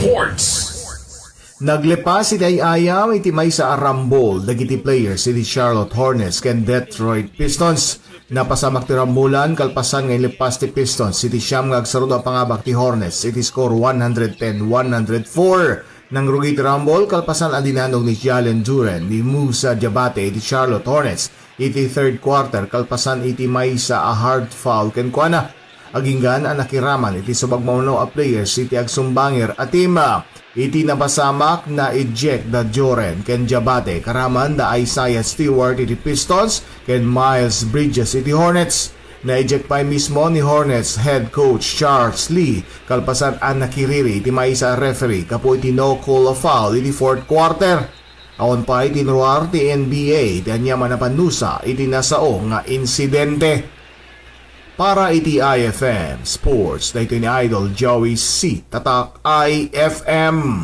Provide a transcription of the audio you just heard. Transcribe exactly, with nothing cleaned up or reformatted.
Sports. Naglepas iti ay-ayam iti maysa a rambol dagiti players iti Charlotte Hornets ken Detroit Pistons. Napasamak ti rambolan kalpasan nga inlepas ti Pistons iti siam nga agsarudua a pangabak ti Hornets iti score one hundred ten one hundred four. Nangrugi ti rambol kalpasan a dinanog ni Jalen Duren ni Musa Diabate iti Charlotte Hornets iti third quarter kalpasan iti maysa a hard foul kenkuana. Aginggan a nakiraman iti subagmamano a players iti agsumbanger a team. Iti napasamak, na-eject da Duren ken Diabate karaman da Isaiah Stewart iti Pistons ken Miles Bridges iti Hornets. Na-eject pay mismo ni Hornets head coach Charles Lee kalpasan a nakiriri iti maysa a referee gapu iti no call a foul iti fourth quarter. Awan pay ti inruar ti N B A iti aniaman a panusa iti nasao nga insidente. Para iti I F M Sports, daytoy ni Idol Joey C. Tatak I F M.